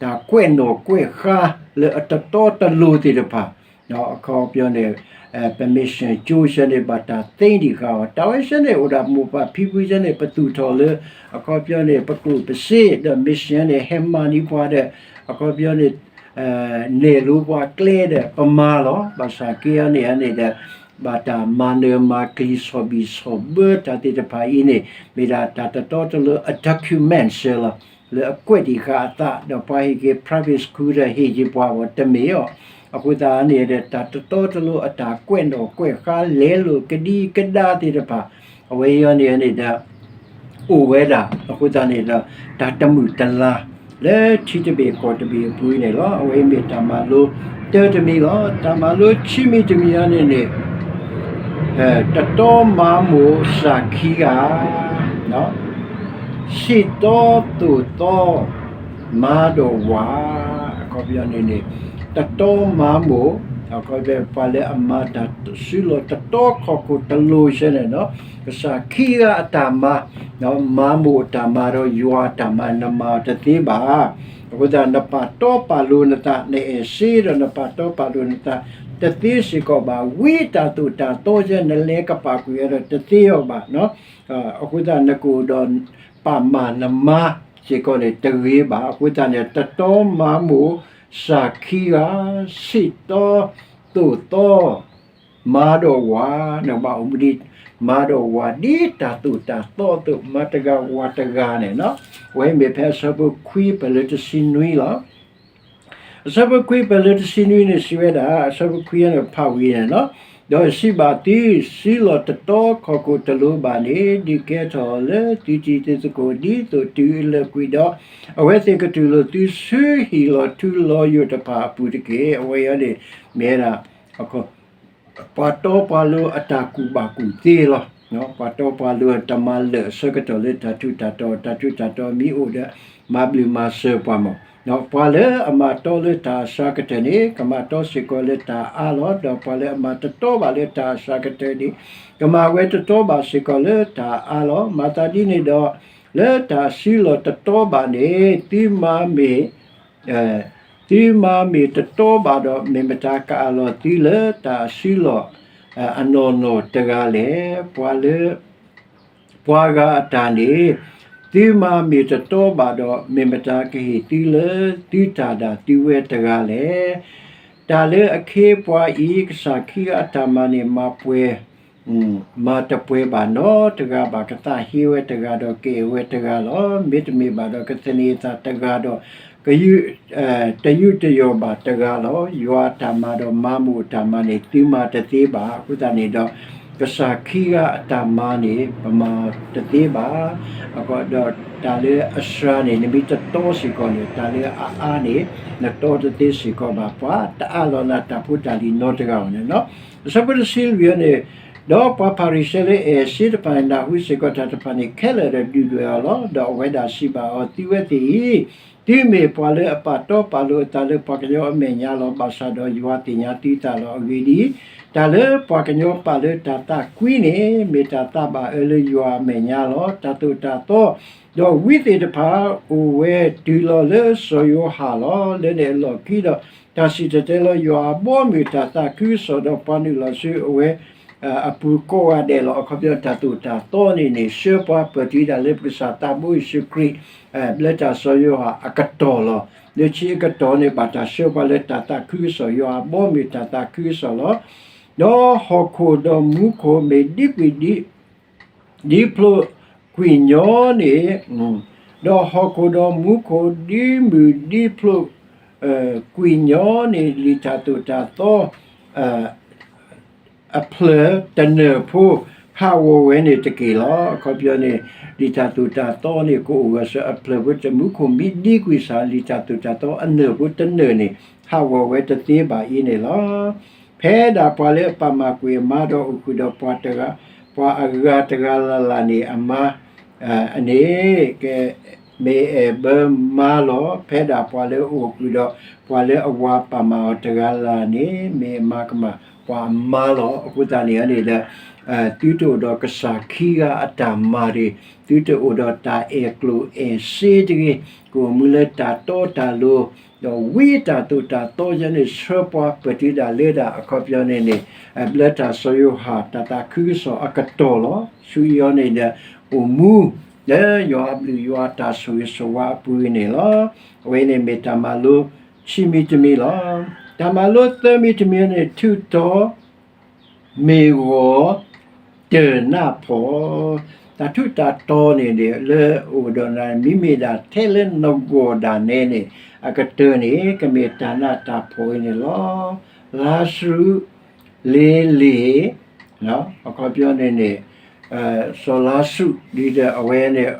တၢ်ကွဲးနီၣ်ကွဲးဃါလၢအတတီတလိၤသ့ၣ်တဖၣ်, အခီပညီန့ၣ် ပ mission ကၠိဆဲန့ၣ် ဘၣ်တၢ်သ့ဒံးဃာ်အီၤ, တၢ်ဝဲဆဲန့ၣ် အိၣ်ဒၣ်မိၢ်ပၢ်ဖံဖုဆဲန့ၣ် ပသူၣ်ထီၣ်လၢ အခီပညီန့ၣ် ပကျိၣ်ပစ့ဒီး mission န့ၣ် ဟဲမၤန့ၢ်ပှၤဒီး အခီပညီန့ၣ် နဲၣ်လိပှၤကျဲဒီး ပမၤလီၤ. ဘၣ်ဆၣ်က့အီၤန့ၣ်န့ၣ်ဒီး ဘၣ်တၢ်မၤနၢၤမၤကျံၤ ဆီၣ်ဘံၣ်ဆီၣ်ဘၢတၢ်သ့ၣ်တဖၣ်အံၤန့ၣ် မ့ၢ်ဒၣ်တၢ်တတီတလိၤအ document ဆဲလီၤ. လၢအကွဲးဒံးဃာ်အသး ဒီးပှၤဟ့ၣ်က့ၤ private school ဒီးဟ့ၣ်က့ၤပှၤအီၤတမ့ၢ်အီၤ, အဃိသတးန့ၣ်ဒီး တၢ်တတီတလိၤအတၢ်ကွဲးနီၣ်ကွဲးဃါလဲလိာ်ကဒံကဒါသ့ၣ်တဖၣ်, အဝဲအံၤန့ၣ်န့ၣ်ဒီး အိၣ်ဝဲဒၣ်. အဃိသတးန့ၣ်ဒီး တၢ်တမုာ်တလၤ လၢထံတဘ့ၣ်ကီၢ်တဘ့ၣ်အပူၤန့ၣ်လီၤ. အဝဲအံၤမ့ၢ်တၢ်မၤလိတၢတမံၤလီၤ. တၢ်မၤလိခံမံၤတမံၤအံၤန့ၣ်န့ၣ် တတီမၤမိၢ်စၢ်ခံဂၤ, စံၣ်တီသိၣ်သီ မါဒီးဝၤ, အခီပညီန့ၣ်န့ၣ် တတီမၤမိၢ်, အခီပညီ ပှၤလၢအမၤတၢ်စုလီၢ်တတီခီၣ်ခိၣ်တလိၤဆဲန့ၣ်ဒီး ကစၢ်ခံဂၤအတၢ်မၤ, မၤမိၢ်အတၢ်မၤဒီးယွၤအတၢ်မၤ နမၤအီၤတသ့ဘၣ်. အဃိသတး နပာ်တီပာ်လိၤနသး နအဲၣ်စ့ဒီးနပာ်တီပာ်လိၤနသး တသ့စ့ၢ်ကီးဘၣ်. ဝံတၢ်သိၣ်တၢ်သီယဲ နလဲၤကပာ်ကွံာ်ဝဲဒီးတသ့အီၤဘၣ်. အဃိသတး နကအိၣ်ဒီး ပာ်မၢ်နမါစ့ၢ်ကီးန့ၣ် တဂ့ၤဘၣ်. အဃိသတးန့ၣ် တတီမၤမိၢ်စၢ်ခံဂၤ, စံၣ်တီသိၣ်သီ မါဒီးဝၤ, နဘၣ်အိၣ်မူဒ် မါဒီးဝၤ ဒ်တၢ်သိၣ်တၢ်သီအသိး မါတဂၤဝၤတဂၤန့ၣ်လီၤ. အဝဲမ့ၢ်ဖဲအဆၢဖိခွံပၢၢ်လၢတဆံနွံလီၤ. အဆၢဖိခွံပၢၢ်လၢတဆံနွံန့ၣ် စံးဝဲဒၣ်, အဆၢဖိခွံန့ၣ်ဖးဝံၤန့ၣ်လီၤ. ဒီးစံးဘၣ်သု, စုလီၢ်တတီခီၣ်ခိၣ်တလိၤဘၣ်န့ၣ် ဒုးကဲထီၣ်အီၤလၢသုတံၤသုသကိး ဒ်သိးတုၤအလၢာ်ကွံာ်ဒီး အဝဲသ့ၣ်ကတူၢ်လိာ်သုဆူဟံၣ်လီၤထူလီၤယိာ်တဖၣ်အပူၤတက့ၢ်. အဝဲအံၤန့ၣ် မ့ၢ်ဝဲဒၣ် ပှၤတီပှၤလိၤအတၢ်ကူၣ်ဘၣ်ကူၣ်သ့လီၤ. ပှၤတီပှၤလိၤတမၤလၢာ်အဆၢကတီၢ်လၢတၢ်ထူးတၢ်တီၤ, တၢ်ထူးတၢ်တီၤမ့ၢ်အိၣ်ဒီး မၤဘျုးမၤစၢၤပှၤမး. ပှၤလၢအမၤတီလၢတၢ်အစှၤကတၢၢ်န့ၣ် ကမၤတီစ့ၢ်ကီးလၢတၢ်အါလီၤ. ဒီးပှၤလၢအမၤတတီဘၣ်လၢတၢ်အစှၤကတၢၢ်န့ၣ် ကမၤဝဲတတီဘၣ်စ့ၢ်ကီးလၢတၢ်အါလီၤ. မၤသးဒ်န့ၣ်ဒီး လၢတၢ်စုလီၢ်တတီဘၣ်န့ၣ် သုမၤမ့ၢ် သုမၤမ့ၢ်တတီဘၣ်ဒီး မ့ၢ်မတၤကအၢၣ်လီၤသုလၢတၢ်စုလီၢ် အနီၢ်နီၢ်တဂၤလဲၣ်. ပှၤလၢ ပှၤဂၤအတၢ်န့ၣ် သုမၤမ့ၢ်တတီဘၣ်ဒီး မ့ၢ်မတၤကဟ့ၣ်သုလၢသုတၢ်ဒၣ်သုဝဲတဂၤလဲၣ်. တၢ်လၢအခ့အပှၤအံၤ ကစၢ်ခံဂၤအတၢ်မၤန့ၣ် မၤပှဲၤ မၤတပှဲၤဘၣ်နီတဂၤဘၣ်. ကသးဟ့ဝဲတဂၤဒီး ကအဲၣ်ဝဲတဂၤလီၤ. မ့တမ့ၢ်ဘၣ်ဒီး ကသန့ၤအသးတဂၤဒီး က တယူးတယီၣ်ဘၣ်တဂၤလီၤ. ယွၤအတၢ်မၤဒီးမၤမိၢ်အတၢ်မၤန့ၣ် သုမၤတသ့ဘၣ်. အဃိသတးန့ၣ်ဒီး ကစၢ်ခံဂၤအတၢ်မၤန့ၣ် ပမၤတသ့ဘၣ်. ဒီးတၢ်လၢအစှၤန့ၣ် နမ့ၢ်တတီစ့ၢ်ကီးန့ၣ် တၢ်လၢအအါန့ၣ် နတီတသ့စ့ၢ်ကီးဘၣ်. ပှၤတအၢၣ်လီၤနၤတၢ်ဖိတၢ်လံၤနီတဂၤဘၣ်န့ၣ်လီၤ. အဆၢဖိတဆံလွံၢ်န့ၣ်, ဒီးပှၤဖၤရံၤၡဲလၢအအဲၣ်စ့တဖၣ်န့ၣ် နၢ်ဟူစ့ၢ်ကီးတၢ်တဖၣ်န့ၣ်ခဲလၢာ်ဒီးဒုၣ်ဒွဲၣ်အီၤလီၤ. ဒီးအဝဲဒၣ်စံးဘၣ်အီၤ, သုဝဲသ့ၣ်အံၤ သုမ့ၢ်ပှၤလၢအပာ်တီပာ်လိၤအသးလၢပှၤကညီအမဲာ်ညါလီၤ. ဘၣ်ဆၣ်ဒီးယွၤသ့ၣ်ညါသုသးလီၤ. အဂ့ၢ်ဒ်အံၤ, တၢ်လၢပှၤကညီပာ်လၢတၢ်သးကွံန့ၣ် မ့ၢ်တၢ်သးဘၣ်အၢလၢယွၤအမဲာ်ညါလီၤ. တၢ်သိၣ်တၢ်သီ ဒီးဝံသ့ၣ်တဖၣ် အိၣ်ဝဲတုၤလီၤလၢစီၤယိၤဟၣ်လီၤ. လၢန့ၣ်အလီၢ်ခံဒီး တၢ်စံၣ်တဲၤတဲလီၤယွၤအဘီအမုၢ် တၢ်သးခုကစီၣ်ဒီးပှၤနုာ်လီၤဆူအဝဲ အပူၤကိးဂၤဒဲးလီၤ. အခီပညီ တၢ်သိၣ်တၢ်သီန့ၣ်န့ၣ် ဆှၢပှၤပၢၢ်တုၤဒၣ်လၢပကစၢ်သးဘိယ့ၣ်ၡူးခရံာ် လၢတၢ်စီၤယိၤဟၣ်အကတီၢ်လီၤ. လၢခံအကတီၢ်န့ၣ် ဘၣ်တၢ်ဆှၢပှၤလၢတၢ်သးခုကစီၣ်, ယွၤအဘီအမုၢ်တၢ်သးခုကစီၣ်လီၤ. ဒီးဟီၣ်ခိၣ်ဒီးမူခိၣ်မ့ၢ်ဒံကွံာ်ဒံ ဒ်ဖျိးကွံာ်ညီန့ၣ်, ဒီးဟီၣ်ခိၣ်ဒီးမူခိၣ်ဒ်မုၢ်ဒ်ဖျိး ကွံာ်ညီန့ၣ် လံာ်တၢ်သိၣ်တၢ်သီ အဖျၢၣ်တနၢၣ်ဖိ ဟးဂီၤဝဲန့ၣ်တက့ၢ်လီၤ. အခီပညီန့ၣ် လံာ်တၢ်သိၣ်တၢ်သီန့ၣ် ကအိၣ်ဂၢၢ်စၢၤအဖျၢၣ်ဖိတ မူခိၣ်မ့ၢ်ဒံကွံာ်စ့ၢ် လံာ်တၢ်သိၣ်တၢ်သီအနၢၣ်ဖိတနၢၣ်န့ၣ် ဟးဂီၤဝဲတသ့ဘၣ်အံၤန့ၣ်လီၤ. ဖဲဒၣ်ပှၤလၢအပာ်မၢ်ကွံာ်အမါဒီးအိၣ်ဃုာ်ဒီးပှၤတဂၤ, ပှၤအဂၤတဂၤလၢ်လၢ်န့ၣ် အမါ အန့ၣ် က မ့ၢ်အဲၣ်ဘၢမါလီၤ. ဖဲဒၣ်ပှၤလၢအအိၣ်ဃုာ်ဒီး ပှၤလၢအဝၤပာ်မၢ်အီၤတဂၤလၢ်လၢ်န့ၣ် မ့ၢ်အမါကမၣ်ပှၤအမါလီၤ. အဃိသတးန့ၣ်န့ၣ်ဒီး သုတအိၣ်ဒီးကစၢ်ခံဂၤအတၢ်မၤတဂ့ၤ, သုတအိၣ်ဒီးတၢ်အဲၣ်ကျိၣ်အဲၣ်စ့တဂ့ၤ, ကအိၣ်မူလၢတၢ်တီတၢ်လိၤ, ဒီးဝံတၢ်သိၣ်တၢ်သီယဲန့ၣ် ဆှၢပှၤပၢၢ်တုၤဒၣ်လၢဒၣ်အခီပညီန့ၣ်န့ၣ် ဘျၢတၢ်စီၤယိၤဟၣ်တၢ်သးခုကစီၣ်အကတီၢ်လီၤ. ဆူအံၤအီၤန့ၣ်ဒီး အိၣ်မူ လၢယွၤအဘျုးယွၤတၢ်ဆိၣ်ဂ့ၤဆိၣ်ဝါအပူၤန့ၣ်လီၤ. အဝဲန့ၣ်မ့ၢ်တၢ်မၤလိခံမံၤတမံၤလီၤ. တၢ်မၤလိသၢမံၤတမံၤန့ၣ် ထုးထီၣ် မ့ၢ်ဂီၤ တၢၢ်နၢ်ဖှီၣ်, တၢ်ထူးတၢ်တီၤန့ၣ်န့ၣ် လၢအအိၣ်ဒီးနၤ မ့မ့ၢ်ဒၣ်ထဲလၢနဂီၢ်ဒၣ်နဲန့ၣ် အကတၢၢ်န့ၣ် ကမ့ၢ်တၢ်နးတၢ်ဖှီၣ်အံၤန့ၣ်လီၤ. လါစရူး လ့လ့ၣ် အခီပညီန့ၣ်န့ၣ် စီၤလါစရူးဒ်ဒီးအဝဲန့ၣ်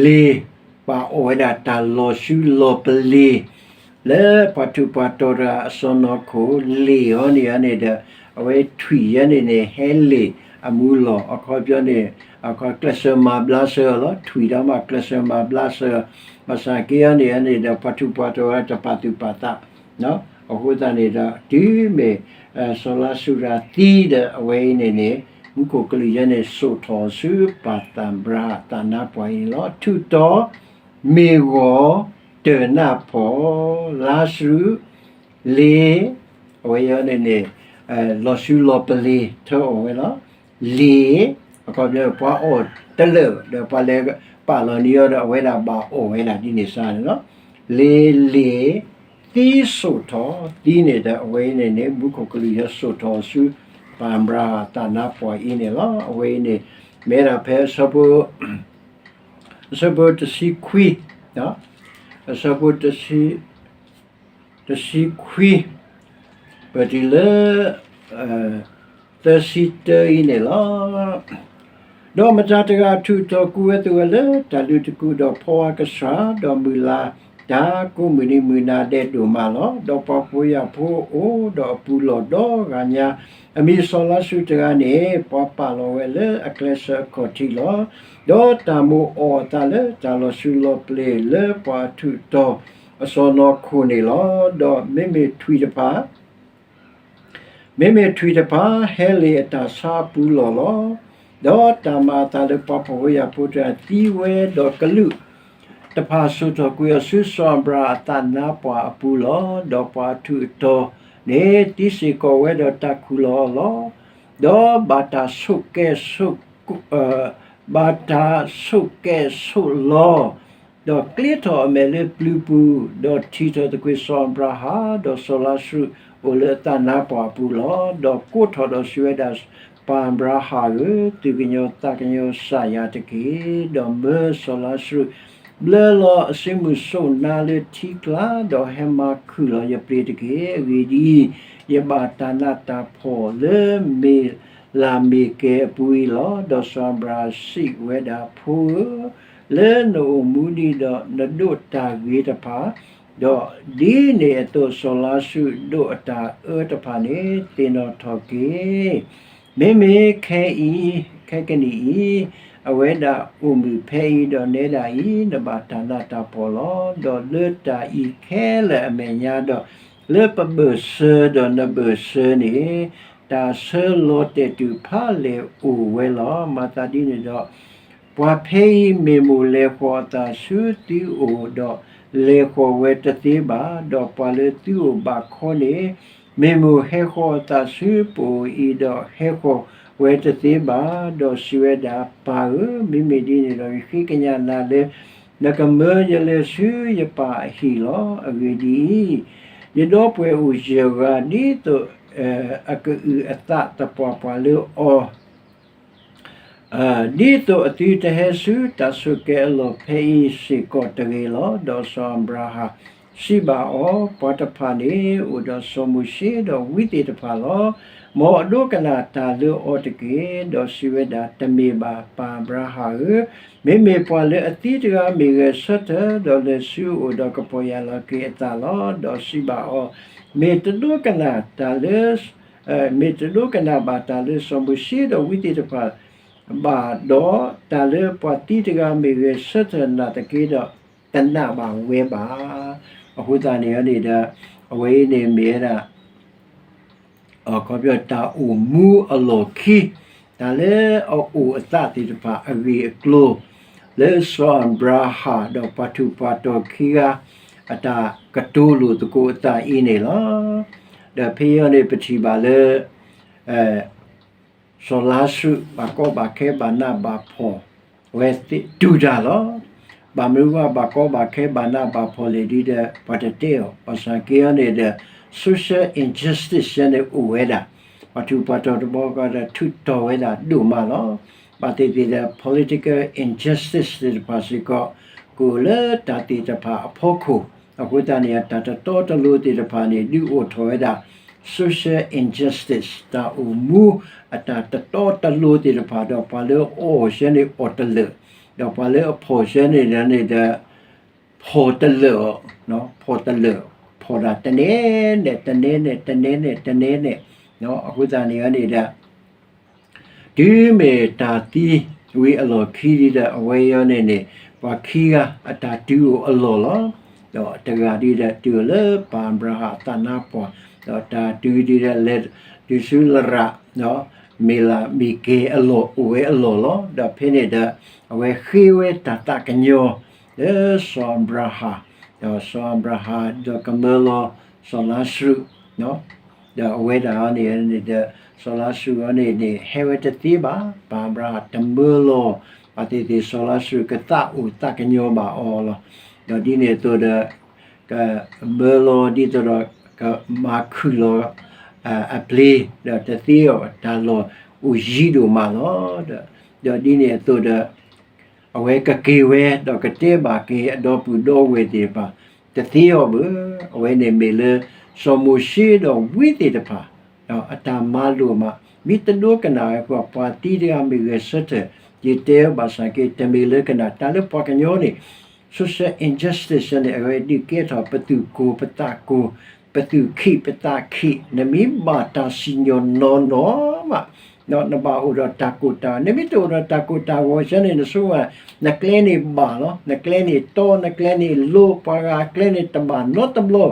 လ့ၤ ပာ်အီၣ်ဝဲဒၣ်တၢ်လီၤဆူလီၤပလ့ၤ လၢပှၤထူးပှၤတီၤတဂၤအစီၢ်နီၤခိၣ် လ့ၤအီၤန့ၣ်န့ၣ်ဒီး အဝဲထွံၣ်ယဲန့ၣ်န့ၣ် ဟဲလ့ၤအမူလီၢ် အခီပညီန့ၣ် အခီကျဲးစၢးမၤဘျါစၢၤအီၤလီၤ. ထွံၣ်ဒီးမးကျဲးစၢးမၤဘျါစၢၤ ဘၣ်ဆၣ်က့အီၤန့ၣ်န့ၣ်ဒီး ပှၤထူးပှၤတီၤဝဲတပာ်သူၣ်ပာ်သး အဃိသတးန့ၣ်ဒီး တုၤမ့ၢ် စီၤလါစရူးသံဒီးအဝဲအံၤန့ၣ်န့ၣ် မူခိၣ်ကလူးယဲန့ၣ် စိာ်ထီၣ်ဆူပၢ်သးဘြၤဟၣ်သးနါပှၢ်အံၤန့ၣ်လီၤ. ထူးတီၤ မ့ၢ်ဂီၤ တၢၢ်နၢ်ဖှီၣ် လါစရူး လ့ၤ အဝဲအံၤန့ၣ်န့ၣ် လီၤဆူလီၤပလ့ၤထၢအီၣ်ဝဲလီၤ. လ့ၤ အခီပညီ ပှၤအီၣ်တလၢာ်ဒီးပှၤလဲၤပာ်လီၤန့ၢ်အီၤဒီး အဝဲဒၣ်ဘၣ်အီၣ်ဝဲဒၣ်ဒ်န့ၣ်စ့ၢ်န့ၣ်လီၤ. လ့ၤ လ့ၤ သံစိာ်ထီၣ် သံန့ၣ်ဒီး အဝဲအံၤန့ၣ်န့ၣ် မူခိၣ်ကလူးယဲစိာ်ထီၣ်ဆူ ပၢ်အၤဘြၤဟၣ်သးနါပှၢ်အံၤန့ၣ်လီၤ. အဝဲအံၤန့ၣ် မ့ၢ်ဒၣ်ဖဲ အဆၢဖိတဆံခွံ, အဆၢဖိတဆံ တဆံခွံ ပတုၤလၢ သၢဆံတၢအံၤန့ၣ်လီၤ. ဒီးမတၤတဂၤထူးထီၣ်ကူဝဲသးဝဲလၢတၢ်လုၢ်တကူၣ် ဒီးဖီဝါကဆှၣ် ဒီးမုၢ်လၢ်တၢ်ကိးမုၢ်နံၤမုၢ်နၤဒဲးဒိၣ်မးလီၤ. ဒီးပှၤဖှီၣ်ယာ်ဖိအိၣ်ဒီးအပူၤလီၢ်ဒီဂၤညါ, အမံၤစီၤလါစရူးတဂၤန့ၣ် ပှၤပာ်လီၤဝဲလၢအကျဲးစၢးအခီၣ်ထံးလီၤ. ဒီးတၢ်မိၣ်အီၣ်အသးလၢတၢ်လီၤဆူလီၤပလ့ၤလၢပှၤထူးထီၣ်အစီၢ်နီၤခိၣ်န့ၣ်လီၤ. ဒီးမ့မ့ၢ်ထွံၣ်တဖၣ် မ့မ့ၢ်ထွံၣ်တဖၣ် ဟဲလ့ၤအတၢ်ဆါအပူၤလီၢ်လီၤ. ဒီးတၢ်မၤအသးလၢပှၤဖှီၣ်ဖိယာ်ဖိတဂၤသံဝဲ, ဒီးကလူးတဖၣ်စိာ်ထီၣ်ကွံာ်အီၤဆူစီၤအၤဘြၤဟၣ်အသးနါပှၢ်အပူၤလီၤ. ဒီးပှၤအထူးအတီၤန့ၣ် သံစ့ၢ်ကီးဝဲဒီးတၢ်ခူၣ်လီၤအီၤလီၤ. ဒီးဘၣ်တၢ်ဆိးကဲ ဘၣ်တၢ်ဆိးကဲဆိးလီၤ, ဒီးကျ့ထီၣ်အမဲာ်လၢပျုၤပူၤ, ဒီးထံၣ်ထီၣ်သကွံာ်စီၤအၤဘြၤဟၣ် ဒီးစီၤလါစရူးအိၣ်လၢအသးနါပှၢ်အပူၤလီၤ. ဒီးကိးထီၣ်ဒီးစံးဝဲဒၣ်, ပၢ်အၤဘြၤဟၣ်ဧၢ, သူၣ်ကညီၤသးကညီၤစၢ်ယၤတက့ၢ်. ဒီးမၢစီၤလါစရူး ဘျၢလီၤအစုမုၢ်စိၣ်နါလၢထံကျါ, ဒီးဟဲမၤခုၣ်လီၤယပျ့ၤတက့ၢ်. အဂ့ၢ်ဒ်အံၤ, ယဘၣ်တၢ်နးတၢ်ဖှီၣ်လၢမ့ၢ်လၢ်မ့ၢ်ကဲအပူၤအံၤလီၤ. ဒီးစီၤအၤဘြၤဟၣ်စံးဝဲဒၣ်, ဖိဧၢ, လၢနအိၣ်မူဒံးဒီးနဒိးတၢ်ဂ့ၤတဖၣ်, ဒီးဒ်န့ၣ်အသိးစီၤလါစရူးဒိးအတၢ်အၢတဖၣ်န့ၣ် သ့ၣ်နီၣ်ထီၣ်က့ၤ မ့မ့ၢ်ခဲအံၤ, ခဲကနံၣ်အံၤ, အဝဲဒၣ်အိၣ်မုာ်ဖဲအံၤ, ဒီးနဲဒၣ်အံၤ, နဘၣ်တၢ်နးတၢ်ဖှီၣ်လီၤ. ဒီးလၢတၢ်အံၤခဲလၢာ်အမဲာ်ညါဒီး, လၢပဘၢၣ်စၢၤဒီးနဘၢၣ်စၢၤန့ၣ်, တၢ်ဆၢလီၤတဲာ်တူာ်ဖးလဲၢ်အိၣ်ဝဲလီၤ. မၤသးဒ်န့ၣ်ဒီး ပှၤဖဲအံၤမ့ၢ်မိၣ်လဲၤဃီၤအသးဆူသုအိၣ်ဒီးလဲၤဃီၤဝဲတသ့ဘၣ်. ဒီးပှၤလၢသုအိၣ်ဘၣ်ခီန့ၣ် မ့ၢ်မိၣ်ဟဲဃီၤအသးဆူပအိၣ်အံၤဒီးဟဲဃီၤဝဲတသ့ဘၣ်. ဒီးစံးဝဲဒၣ်, ပၢ်ဧၢ, မ့မ့ၢ်ဒ်န့ၣ်ဒီး ယဃ့ကညးနၤလၢ နကမၢယလဲၤဆူယပၢ်အဟံၣ်လီၤ. အဂ့ၢ်ဒ်အံၤ, ယဒီပုၢ်ဝဲၢ်အိၣ်ယဲၢ်ဂၤ ဒ်သိးအကအုၣ်အသးသပှၢ်ပှၢ်လၢအီၤ ဒ်သိးအသုတဟဲဆူတၢ်ဆိးကဲအလီၢ်ဖဲအံၤစ့ၢ်ကီးတဂ့ၤလီၤ. ဒီးစီၤအၤဘြၤဟၣ်စံးဘၣ်အီၤ, ပှၤတဖၣ်န့ၣ်အိၣ်ဒီးစီၤမိၤၡ့ဒီးဝံသ့ၣ်တဖၣ်လီၤ. မ်အဒိကနၣ်တၢ်လၢအီၤတက့ၢ်. ဒီးစံးဝဲဒၣ်, တမ့ၢ်ဘၣ်, ပၢ်အၤဘြၤဟၣ်ဧၢ, မ့မ့ၢ်ပှၤလၢအသံတဂၤမ့ၢ်ဂဲၤဆၢထၢၣ် ဒီးလဲၤဆူအအိၣ်ဒီးကပီၤယၢ်လီၤက့ၤအသးလီၤ. ဒီးစံးဘၣ်အီၤ, မ့ၢ်တဒိကနၣ်တၢ်လၢ မ့ၢ်တဒိကနၣ်ဘၣ်တၢ်လၢစီၤမိၤၡ့ဒီးဝံသ့ၣ်တဖၣ် ဘၣ်ဒီးတၢ်လၢပှၤသံတဂၤမ့ၢ်ဂဲၤဆၢထၢၣ်နာ်သက့ဒီး တနာ်ဘၣ်ဝဲဘၣ်. အဃိသတးန့ၣ်န့ၣ်ဒီး အဝဲအံၤန့ၣ်မ့ၢ်ဝဲဒၣ် အခီပညီတၢ်အိၣ်မူအလီၢ်ခံ တၢ်လၢအအိၣ်အသးသ့ၣ်တဖၣ်အဂ့ၢ်အကျိၤ လၢစီၤအၤဘြၤဟၣ်ဒီးပှၤထူးပှၤတီၤခံဂၤ အတၢ်ကတိၤလိာ်သကိးအသးအံၤန့ၣ်လီၤ. ဒီးဖဲအံၤန့ၣ်ပထံၣ်ဘၣ်လၢ စီၤလါစရူး ဘၣ်ကီဘၣ်ခဲဘၣ်နးဘၣ်ဖှီၣ် ဝဲတူၢ်တၢ်လီၤ. ဘၣ်မနုၤအဃိဘၣ်ကီဘၣ်ခဲဘၣ်နးဘၣ်ဖှီၣ်လဲၣ်ဒ်ဒီး ပှၤတတဲအီၤ ဘၣ်ဆၣ်က့အီၤန့ၣ်ဒီး social injustice ယဲန့ၣ်အိၣ်ဝဲဒၣ် ပှၤထူးပှၤတီၤတဘျီဃီဒီးထုးထီၣ်ဝဲဒၣ်ဒိၣ်မးလီၤ. ဘၣ်သ့ၣ်သ့ၣ်ဒီး political injustice သ့ၣ်တဖၣ်စ့ၢ်ကီး ကအိၣ်လၢတၢ်သ့ၣ်တဖၣ်အဖီခိၣ် အဃိသတးန့ၣ် တၢ်တတီတလိၤသ့ၣ်တဖၣ်န့ၣ် ဒုးအိၣ်ထီၣ်ဝဲဒၣ် social injustice တၢ်အိၣ်မူအတၢ်တတီတလိၤသ့ၣ်တဖၣ် ဒီးပှၤလၢအအီၣ်ဆၢန့ၣ်အီၣ်တလၢာ်, ဒီးပှၤလၢအဖှီၣ်ဆၢန့ၣ်န့ၣ်ဒီး ဖှီၣ်တလၢာ်, ဖှီၣ်တလၢာ်, ဖှီၣ်ဒၣ်တနဲနဲ တနဲနဲ တနဲနဲ တနဲနဲ, အဃိသတးန့ၣ်န့ၣ်ဒီး တုၤမ့ၢ်တၢ်သံဝံၤအလီၢ်ခံဒီး အဝဲအံၤန့ၣ်န့ၣ် ပှၤခံဂၤအတၢ်တုၤအိၣ်အလီၢ်လီၤ. ဒီးတဂၤဒီးတုၤအိၣ်လၢပၢ်အၤဘြၤဟၣ်အသးနါပှၢ်, ဒီးတၢ်တုၤဒီးလဲၤတုၤဆူလရၣ်, မ့ၢ်လၢမ့ၢ်ကဲအလီၢ်အိၣ်ဝဲအလီၢ်လီၤ. ဒီးဖဲန့ၣ်ဒီး အဝဲဃ့ဝဲတၢ်သးကညီၤ လၢစီၤအၤဘြၤဟၣ်, ဒီးစီၤအၤဘြၤဟၣ်ဒီးကမၢလီၤစီၤလါစရူး, ဒီးအဝဲဒၣ်အံၤန့ၣ်န့ၣ်ဒီး စီၤလါစရူးအံၤန့ၣ်န့ၣ် ဟဲဝဲတသ့ဘၣ်. ပၢ်အၤဘြၤဟၣ်တမၢလီၤ အသ့ၣ်သ့ၣ် စီၤလါစရူးကသးအိၣ်သးကညီၤဘၣ်အီၤလီၤ. ဒီးဒ်န့ၣ်အသိးဒီး ကမၢလီၤဒ်သိးဒီး ကမၤခုၣ်လီၤအပျ့ၤ ဒီးတသ့အီၤ တၢ်လီၢ်အိၣ်ယံၤဒိၣ်မးလီၤ. ဒီးဒ်န့ၣ်အသိးဒီး အဝဲကက့ၤဝဲ ဒီးကတဲဘၣ်က့ၤအဒီပုၢ်ဒီဝဲၢ်သ့ၣ်တဖၣ် တသ့အီၤဘၣ်. အဝဲန့ၣ်မ့ၢ်လၢ စီၤမိၤၡ့ဒီးဝံသ့ၣ်တဖၣ် အတၢ်မၤလိာ်မး မ့ၢ်တဒိကနၣ်ဝဲ ပှၤသံတဂၤမ့ၢ်ဂဲၤဆၢထၢၣ် ယတဲဘၣ်ဆၣ်က့ တမ့ၢ်လၢကနၣ် တၢ်လၢပှၤကညီန့ၣ် social injustice န့ၣ် အဝဲဒုးကဲထီၣ်ပသူၣ်ကိၢ်ပသးကိၢ် ပသူၣ်ခံးပသးခံး နမ့ၢ်ဘၣ်တၢ်စံၣ်ညီၣ်နီၢ်နီၢ်မး နဘၣ်အိၣ်ဒီးတၢ်ကိၢ်တၢ်ဂီၤ နမ့ၢ်တအိၣ်ဒီးတၢ်ကိၢ်တၢ်ဂီၤဆၢန့ၣ် နဆိကမိၣ် နကျဲန့ၣ်ဘၣ်လီၤ နကျဲန့ၣ်တီ နကျဲန့ၣ်လိၤ ပှၤဂၤအကျဲန့ၣ်တဘၣ်နီတဘျီ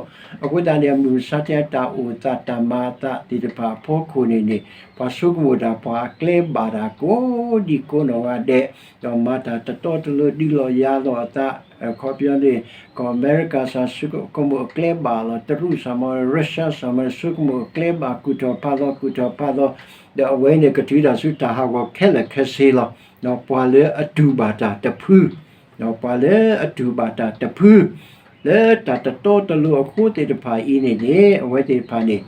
အဃိသတးန့ၣ် အမုၢ်မဆါတၢ်အိၣ်သးတၢ်မၤအသးသ့ၣ်တဖၣ်အဖီခိၣ်န့ၣ်န့ၣ် ပှၤဆိကမိၣ်တၢ်ပှၤအကျဲဘၣ်တၢ်ကိးဒံကိးနီၢ်ဂၤဒဲး ဒီးမၤတၢ်တတီတလိၤဒုးလီၤယၤလီၤအသး ခီပညီန့ၣ် ကီၢ်အမဲရကၤစ့ၢ်ဆိကမိၣ်အကျဲဘၣ်လီၤ တရူးစ့ၢ်မ့ၢ် Russia စ့ၢ်မ့ၢ်ဆိကမိၣ်အကျဲဘၣ် ကူၣ်ထီၣ်ဖးလီၤ ကူၣ်ထီၣ်ဖးလီၤ ဒီးအဝဲန့ၣ်ကတုၤဒၣ်ဆူတၢ်ဟးဂီၤခဲလၢာ်ခဲဆ့လီၤ ပှၤလၢအတူၢ်ဘၣ်တၢ်တဖု ပှၤလၢအတူၢ်ဘၣ်တၢ်တဖု လၢတၢ်တတီတလိၤအဃိသ့ၣ်တဖၣ်အံၤန့ၣ်န့ၣ် အဝဲသ့ၣ်တဖၣ်န့ၣ်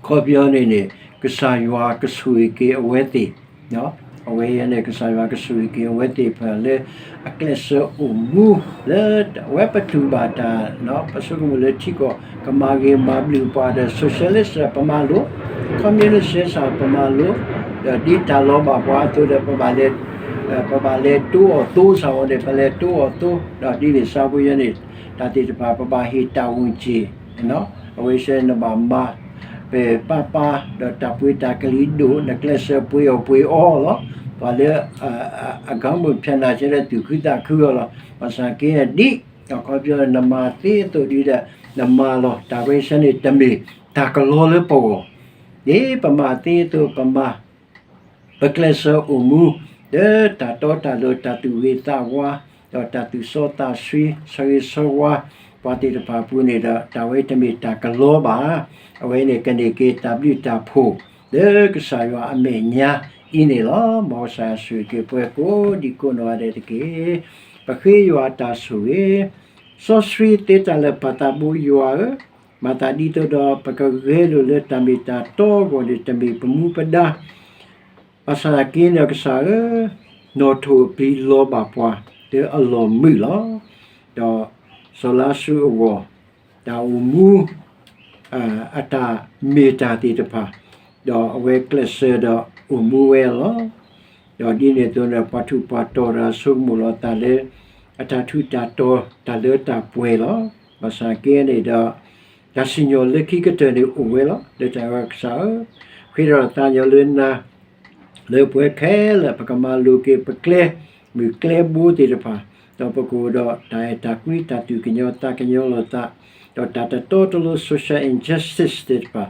ခီပညီန့ၣ်န့ၣ် ကစၢ်ယွၤကဆိၣ်ဂ့ၤက့ၤအဝဲသ့ၣ် အဝဲအံၤန့ၣ် ကစၢ်ယွၤကဆိၣ်ဂ့ၤက့ၤအဝဲသ့ၣ်တဖၣ်လၢ အကျဲးစၢးအိၣ်မူ လၢအဝဲပတူၢ်ဘၣ်တၢ် ပဆိကမိၣ်လၢထံကီၢ် ကမၤဂ့ၤမၤဘျုးပှၤဒီး socialist ပမၤလိာ် communist ပမၤလိာ် ဒီးဒ်တၢ်လီၤဘၣ်ပှၤအသိးဒီး ပဘၣ်လဲၤ ပဘၣ်လဲၤတိအီၣ်သိစ့ၢ်ကီးန့ၣ် ပလဲၤတိအီၣ်သိ ဒီးဒ်န့ၣ်စ့ၢ်ကီးန့ၣ် တၢ်သ့ၣ်တဖၣ် ပဘၣ်ဟ့ၣ်တၢ်ဝံၣ်စ့ၢ် အဝဲဆၢနဘၣ်မၤ ပပာ်ပာ် ဒီးတၢ်ပှ့ၤတၢ်ကလံၤဒိၣ် နကျဲးစၢးပှ့ၤအီၣ်ပှ့ၤအီလီၤ. ပှၤလၢ အကမၢဖၠးနၤဆၢဒီးသူၣ်ခုသးခုအီၤလီၤ. ဘၣ်ဆၣ်က့ဒ် အခီပညီ နမၤသ့အသိးဒ်ဒီး နမၤလီၤ တၢ်ဝဲဆၢန့ၣ် တမ့ၢ်တၢ်ကလီလၢပဂီၢ် ဒ်ပမၤသ့အသိး ပမၤ ပကျဲးစၢးအိၣ်မူ လၢတၢ်တီတၢ်လိၤ တၢ်သူၣ်ဂ့ၤသးဝါ ဒီးတၢ်သူၣ်စီသးဆှံ ဆၢဂ့ၤဆၢဝါ ပှၤသ့ၣ်တဖၣ်အပူၤန့ၣ်ဒီး တၢ်ဝဲတမ့ၢ်တၢ်ကလီဘၣ်. အဝဲန့ၣ်ကန့ၢ်က့ၤတၢ်ဘျုးတၢ်ဖှိၣ် လၢကစၢ်ယွၤအမဲာ်ညါအံၤန့ၣ်လီၤ. မ်ကစၢ်ယွၤဆိၣ်ဂ့ၤက့ၤပှၤကိးဒံကိးနီၢ်ဂၤဒဲးတက့ၢ်. ပဃ့ယွၤအတၢ်ဆိၣ်ဂ့ၤ စီဆှံသ့တၢ်လၢာ်ပၢ်သးဘိယွၤဧၢ, မၤသးဒ်သိးဒီး ပကဂဲၤလိာ်လၢတၢ်မ့ၢ်တၢ်တီအဂီၢ်န့ၣ် တမ့ၢ်ပမူပဒါ, ဘၣ်ဆၣ်သနာ်က့န့ၣ် ကစၢ်ဧၢ, နီၣ်ထိၣ်အပျံၤလီၤဘၣ်ပှၤလၢအလီၢ်မုာ်လီၤ. ဒီးစီၤလါစရူးအဂီၢ် တၢ်အိၣ်မူ အတၢ်မ့ၢ်တၢ်သ့ၣ်တဖၣ်, ဒီးအဝဲကျဲးစၢးဒီးအိၣ်မူဝဲလီၤ. ဒီးဒ်န့ၣ်အသိးန့ၣ် ပှၤထူးပှၤတီၤဒီးဆိကမိၣ်လီၤသးလၢ အတၢ်ထူးတၢ်တီၤ တၢ်လၢတၢ်ပှဲၤလီၤ. ဘၣ်ဆၣ်က့န့ၣ်ဒီး တၢ်စံၣ်ညီၣ်လၢခံကတၢၢ်န့ၣ် အိၣ်ဝဲလီၤ. လၢတၢ်ဂၤကစၢ်ဧၢ, ဃ့ထီၣ်သးညီလၢနၤ လၢပဝဲခဲလၢာ် ပကမၤလိၤက့ၤပကျဲ မုၢ်ကျဲဘိသ့ၣ်တဖၣ်, ဒီးပကအိၣ်ဒီးတၢ်အဲၣ်တၢ်ကွံ တၢ်သူၣ်ကညီၤသးကညီၤလိာ်သး, ဒီးတၢ်တတီတလိၤ social injustice သ့ၣ်တဖၣ်,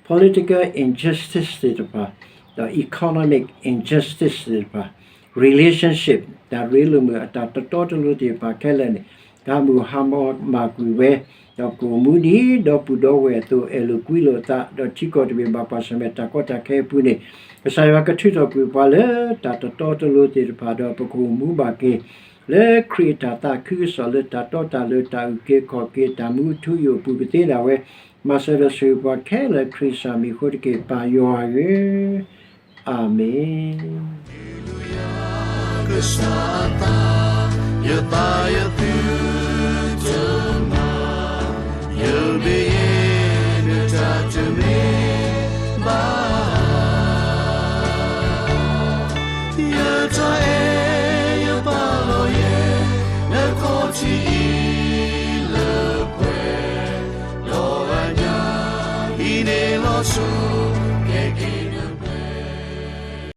political injustice သ့ၣ်တဖၣ်, ဒီး economic injustice သ့ၣ်တဖၣ်, relationship တၢ်ရ့လိာ်မုာ်အတၢ်တတီတလိၤသ့ၣ်တဖၣ်ခဲလၢာ်န့ၣ် တၢ်မုၢ်ဟါမၢ်ကွံာ်ဝဲ, ဒီးပကအိၣ်မူဒ်ဒီပုၢ်ဒီဝဲၢ်အသိး အဲၣ်လိာ်ကွံလိာ်အသး ဒီးထံကီၢ်တဘ့ၣ်ဘၣ်ကွၢ်ဆၢၣ်မဲာ်တၢ်ကီတၢ်ခဲအပူၤန့ၣ်, ကစၢ်ယွၤကထုးထီၣ်ကွံာ်ပှၤလၢတၢ်တတီတလိၤသ့ၣ်တဖၣ် ဒီးပကအိၣ်မူဘၣ်က့ၤ လၢခရံာ်အတၢ်သးခုကစီၣ်လၢတၢ်တီတၢ်လိၤ တၢ်အုၣ်က့ၤခီၣ်က့ၤ တၢ်မူအထူအယိာ်အပူၤကသ့ဒၣ်ဝဲ, မၤစၢၤဒီးဆိၣ်ဂ့ၤပှၤခဲလၢာ် ခရံာ်စၢ်မံၤအဃိတက့ၢ် ပၢ်ယွၤဧၢ, အၤမ့ၣ်. ဆူက့ၤက့ၤ